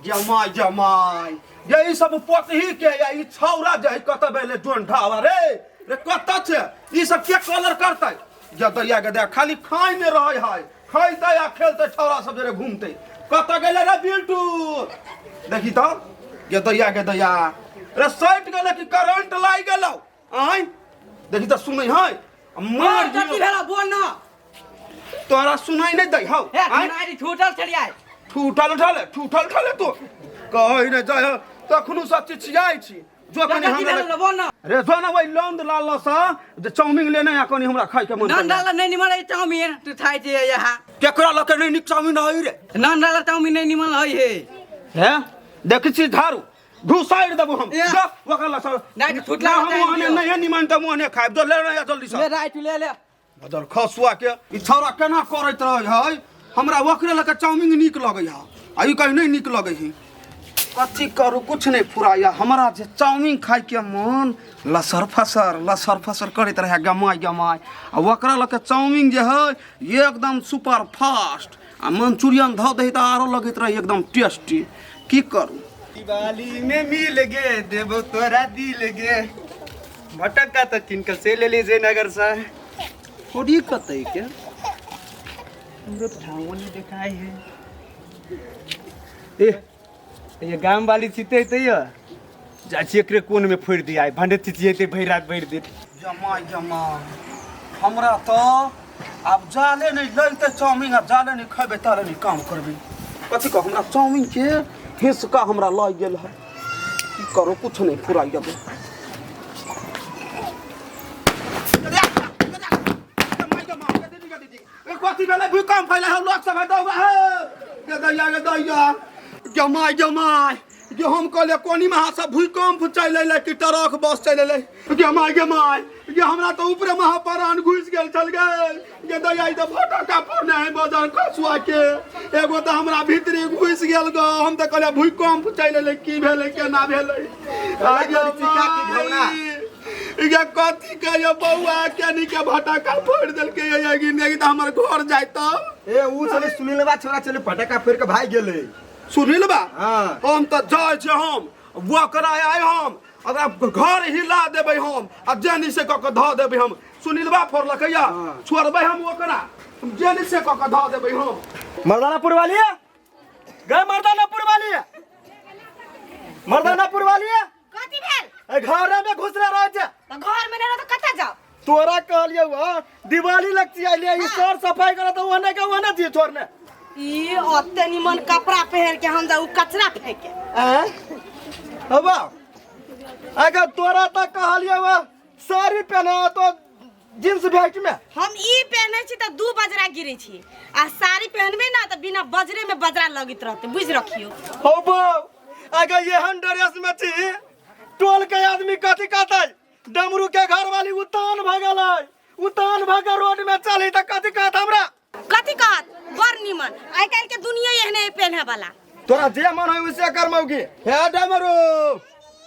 जमाई जमाई ये ई सब पोतही के या ई छौरा जे है कतऽ भेलै जोन ढावा रे रे कतऽ छै ई सब के कलर करतै जे दैया के दे खाली खाइ में रहै है खैतै आ खेलतै छौरा सब जरे घूमतै कतऽ गेलै रे बिल्टू देखी तऽ जे दैया के दैया रे सटि गेलै कि करंट लागि गेलौ आँय देखी तऽ सुनै है मार कथी दियौ। भेला बोल न तोरा सुनाई नहीं दै हौ हे आँय? सुनाई छूटल छलियै ठूठल उठल ठूठल उठल तू कहै नहि जाइ तखनो सब चिचियाइ छी जो कनी कथी हमरा भेल बोल न रे जो ना वही लौंद लाल सँ जे चाउमिन लेने आ कनी हमरा खाइ के मन नन डाल नहीं निमन है चाउमीन तू खाइ छियै यहाँ केकरा लके नहीं नीक चाउमिन है रे नन डाल चाउमीन नहीं निमन है हे हे देखै छी झाड़ू घुसाइर देबो हम ए। जा ओकरा लऽ सँ नहि, तऽ छुटला हम होतै ओहने दियौ। नहीं निमन तऽ ओहने खाइब जो लेने आ जल्दी ले सँ राइट ले ले बदर खसुआ के ई छौड़ा केना करैत रहै है हमरा ओकरे लऽ के चाउमिन नीक लगै है आ ई कहीं नहीं नीक लगै है कथी करू कुछ नहीं फुराइया हमरा जे चाउमिन खाइके मन लसर फसर लसर फसर करैत रहै गमाय गमाय आ ओकरा लऽ के चाउमिन जे है एकदम सुपर फास्ट आ मंचूरियन धऽ दही तऽ आरो लगैत रहै एकदम टेस्टी की करू दिवाली में मिल गे देबो तोरा दिल गे भटक्का तऽ किनकर से ले ली जयनगर से थोड़ी कतई के हमरो ठावो नहीं देखाई है ए ये गाम वाली छिते ते यो जा छी एकरे कोन में फोड़ दिया भंडे चिचिएते भरि रात भरि दिन जमा जमा हमरा तऽ आब जाले नहि लगतै चाउमिन आब जाले नहि खयबै ताले नहि काम करबै कथी कहू हमरा चाउमिनके हिसका हमरा लागि गेल है की करू कुछ नहि फुराइ जेबै कथी भेलै भूकम्प फैलै हौ लोक सब दौगा हे गे दैया गे दैया जमाइ जमाइ जे हम कहलियै कोनी में अहाँ सब भूकम्प चलि अयलै कि ट्रक बस चलि अयलै गे माय गे माय गे हमरा तऽ ऊपरे महा प्राण घुसि गेल छल गे गे दैया ई तऽ फटका फोड़ने है बजर खसुआ के एगो तऽ हमरा भीतरी घुसि गेल ग हम तऽ कहलियै भूकम्प चलि अयलै की भेलै केना भेलै आ गे माय ये कथी कहियो बौआ केनी के भटका फोड़ देलकै ये गिने तऽ हमर घर जाय तब ए ऊ चले सुनीलवा छोरा चले फटका फोड़ के भाग गेलै सुनील बा हाँ। हम तऽ जाइ छी हम ओकरा आय हम ओकरा घर हिला देबै हम आ जेनी से कऽ के धऽ देबै हम सुनीलबा फोड़लकै या हाँ। छोड़बै हम ओकरा हम जेनी से कऽ के धऽ देबै हम मर्दानापुर वाली गए मर्दानापुर वाली मर्दानापुर वाली कथी भेल ए घरे में घुसले रहे छे तऽ घर में नहीं रह तऽ कतऽ जाओ तोरा कहलियौ हँ दिवाली लगती आइले ई सर सफाई करत ओहने के ओहने दिए छोड़ने ई ओते निमन कपड़ा पहिर के हम जाऊ कचरा फेंके आँय? हबा अगर तोरा तऽ कहलियौ हँ साड़ी पहने तो जींस भेट में हम ई पहने छी तऽ दू बजरा गिरे छी आ साड़ी पहनबे ना तऽ बिना बजरे में बजरा लगैत रहते बुझ रखियो हो बा अगर एहन ड्रेस में छी टोल के आदमी कथी कहतै डमरू के घर वाली उतान भऽ गेलै उतान भऽ के रोड में चली तऽ कथी कहत हमरा कथी कहत बड़ निमन आइ काल्हि के दुनिया एहने है पहने वाला तोरा जे मन है उसे कर मौगी हे डमरू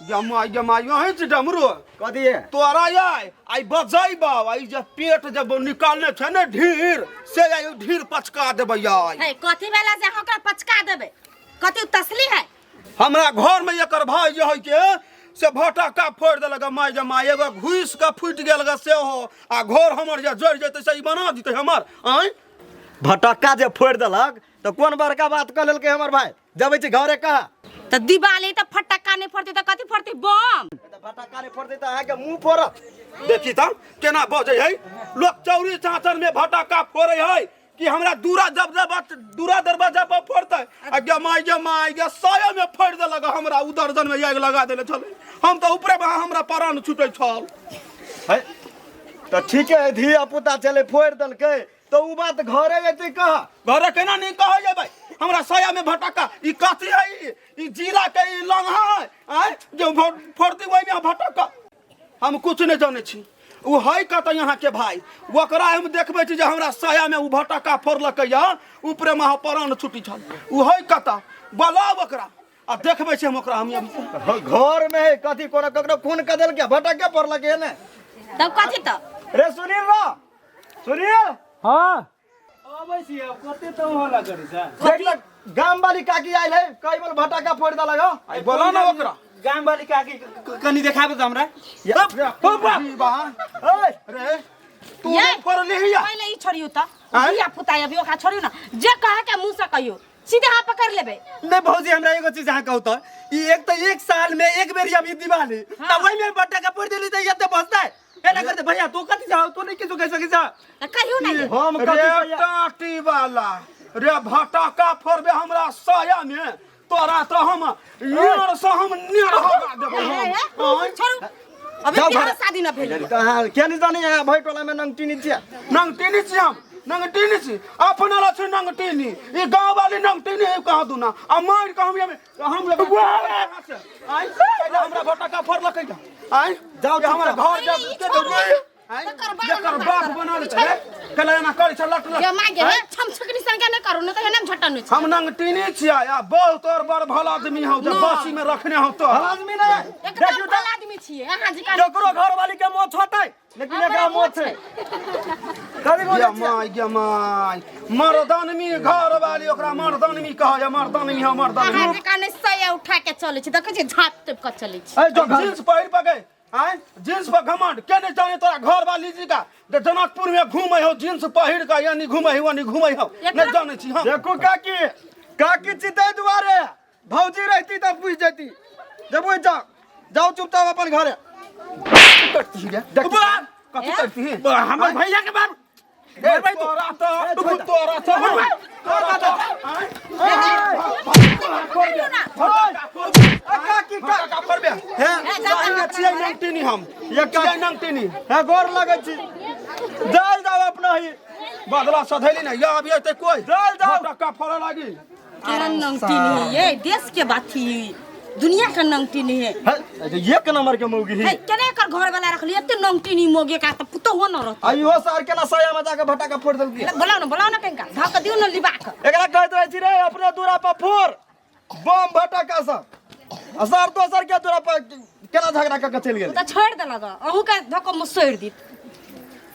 जमाई जमाई अहीं छी डमरू कथी है तोरा आय आइ बजैबौ आइ जे पेट जब निकालने छै ने ढीर से आइ ढीर पचका देबै आइ है कथी भेला से अहाँ ओकरा पचका देबै कथी उ तसली है हमरा घर में एकर भाई जे है के से भटक्का फोड़ि देलक माय जे माय एगो घुसि कऽ फूटि गेल ग सेहो आ घर हमर जे जरि जेतै से ई बना दितै हमर आँय भटक्का जे फोड़ि देलक तऽ कोन बड़का बात कऽ लेलकै हमर भाई जबै छी घरे कहा तऽ दिवाली तऽ फटक्का नहि फोड़तै तऽ कथी फोड़तै बम तऽ भटक्का नहि फोड़तै तऽ अहाँके मुँह फोड़त देखी तऽ केना बजै है लोक चौरी चाँचर में भटक्का फोड़ै है कि हमरा दूरा जब जब दूरा दरवाजा पर फोड़तै आ गे माय गे माय गे साया में फोड़ देलक हमरा उ दर्जन में आगि लगा देने छलै हम तऽ ऊपरे में हमरा प्राण छूटै छल है तऽ ठीके है धिया पुता छलै फोड़ि देलकै तऽ उ बात घरे एतै कह घरे केना नहीं कहै जेबै हमरा साया में भटक्का ई कथी है ई? ई जिला के ई लंघा है आँय जे फोड़ती ओहि में भटक्का हम कुछ नहीं जानै छी ओ है कतऽ यहाँ के भाई ओकरा हम देखबै छी जे हमरा साया में ओ भटक्का फोड़लकै या ऊपरे में प्राण छुटी छल ओ है कतऽ बोलाउ ओकरा आ देखबै छी हम ओकरा हम अभी घर में है कथी कोनो ककरो खून कऽ देलकै भटक्के फोड़लकै है ने तब कथी तऽ रे सुनील रो सुनील हाँ अबै छी अब कते तो होला करी छ। देख ल गाम वाली काकी आयल है कई बोल भटाका फोड़ देलक हो। आई बोला ना ओकरा। गाम वाली काकी कनी देखाबे त हमरा। ओए रे तू ये। फोड़ली हिया। पहिले ई छोड़ियो त धिया पुता अभी ओकरा छोड़ियो ना, जे कहे के मुंह से कहियो, सीधे हाथ पकड़ लेबै। नहीं भौजी हमरा एगो चीज अहाँ कहू त ई एक त एक साल में एक बेर अभी दिवाली त ओहि में बटाका फोड़ देली त एते बसतै एना करते भैया तू कथी जाओ तू नहीं किछु कहि सकै छ। त कहियो ना ये। हम रे कथी कहिया? टाटी वाला रे भटाका फोड़बे हमरा साया में तोरा तो हम नेर से हम नेर होगा देबो हे, हम। हे, आँय? छोड़ू अभी जाओ बियाह घरे। शादी न भेल। तऽ अहाँ के नहीं जानी यहाँ भई टोला में नंगटी छियै। नंगटीनी छी हम, नंगटीनी छी अपना ला छी नंगटीनी, ई गांव वाली नंगटीनी है कहाँ दूना आ मार के हम हम आइ पहिले हमरा भटाका फोड़लकै का आइ जाओ, ये हमरा चुपचाप। घर जा ई के छोड़ू। देबै आइ तकर बाद जकर हम बाप बात बनल करब। छै केला एना करै छै लट लट। गे माय गे, हे, छम छकनी संगे नहि करू, नहि तऽ एना झटन छै। हम नंगटीनी छियै आ बहुत और बड़ भला आदमी हौ जे ना। बसी में रखने हौ तो भला आदमी नहीं एकदम देखियौ तऽ भला आदमी छियै अहाँ जी का। केकरो घर वाली के मोछ होतै लेकिन एकरा मोछ छै। कथी बोलै गे छियै? माय गे माय मर्दानमी घर वाली ओकरा मर्दानमी कहै मर्दानमी हौ मर्दानमी। अहाँ जी का नहि सया उठा के चलै छै, देखै छियै झाँप तोप के चलै छै। ए जो घर जींस पहिर पके आय जींस पर घमंड के नहीं जाने तोरा घर वाली जी का जे जनकपुर में घूमै हो जींस पहिर के यानी घूमै हो यानी घूमै हो नहीं जाने छी हम। देखो काकी काकी छी ताहि दुआरे भौजी रहती तऽ पूछि जैती जब जाओ जाओ चुपचाप अपन घरे। करती रे कथी करती हमर भैया के बाप ए तोरा तो तोरा तो तोरा तो आय कहियो ना। काकी का फरबे हे हे छियै नंगटीनी हम ये छियै नंगटीनी। हे गोर लगै छी जाल जाओ अपना ही बदला सधैली ना या अभी अइतै कोई जाल जाओ। भटक्का फड़ऽ लागी। केना नंगटी नहीं है देश के बात ही दुनिया के नंगटी नहीं है। हे एक नंबर के मौगी हे ही केना एकर घर वाला रखली एते नंगटी नहीं मोगे का त पुतोह न रहत। आ इहो सार केना साया में जाके भटाका फोड़ देलकी। बोलाउ न बोलाउ न कनिका धक दियौ न लिबा के। एकरा कहैत रहै छी रे अपने दूरा पर फोड़ बम भटाका सब आ सर दोसर के दूरा पर केना झगड़ा कऽ के चलि गेल। ओ त छोड़ि देलक अहूँ के धक मुसोरि दित।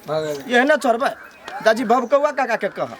एहने छोड़बै दाजी भबकौआ काका के कह।